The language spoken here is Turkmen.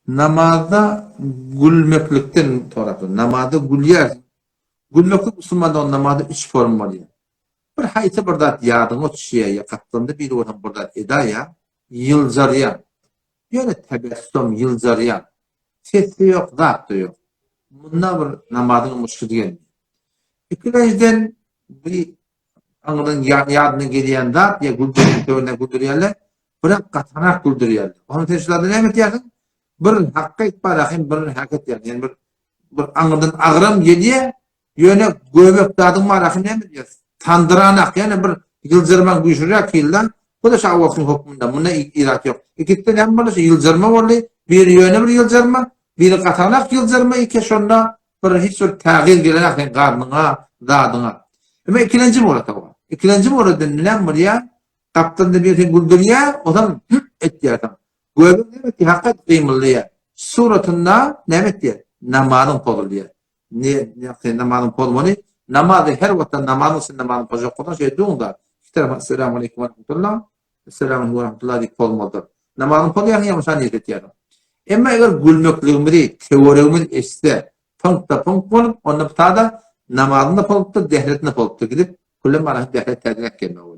Namazda gülmeklikden sorapdyr. Namazda gülýärsiň. Gülmeklik musulmanda namazda üç forma bolýar. Bir haýsy bir zat ýadyňa düşýär ýa gapdalynda biri bolsa bir zat edaýýar, ýyljarýaň. Ýöne tebessum, ýyljarýaň. Ses-de ýok, zat-da ýok. Munda bir namazyňa muşkil gelmeýär. Ikilenjiden bu aňyrdan ýadyna gelýän zat ýa güldürýän töwerine güldürýärler, biraz gatarak güldürýärler. Onda sen şularda näme etýärsiň? Bir hakka aýtýar, hem bir hak etýär. Ýani bir bir aňyrdan agram gelýär, ýöne göbek zadyň bar, ahym näme diýýär? Sandyranak, ýani bir ýyljyrmaň güýçlüräk hilden, bu da şa hökmünde, munda irat ýok. Ikisi näme boldy? Şu ýyljyrma boldy. Biri ýöne bir ýyljyrma, biri gatanak ýyljyrma, iki şonda bir hiç bir tägir gelenak sen garnyňa, zadyňa. Emma ikilenji bolata bar. Ikilenji bolada näme bolýar? Gapdalynda bir sen güldürýär, ozam hüp etýärsiň. Göbek näme etýär? Hakykat gymyldaýar. Suratynda näme etýär? Namazyň pozulýar. Ne, ne namazyň pozmaly? Namazy her wagtda namazyň içinde namazyň pozjak bolsaň şeýle duň-da. Iki tarapa Esselamu aleýkum we rahmetullah. Esselamu aleýkum we rahmetullah diýip pozmalydyr. Namazyň pozýarsyň ýa şa niýet etýärsiň. Emma eger gülmekligimizi töweregimiz eşitse, pyňk-da pyňk bolup, onda bu tada namazyň-da pozupdyr, dehretini-de pozupdyr. Gidip, küllen barasy dehret täzeden äkgelmeli bolýar.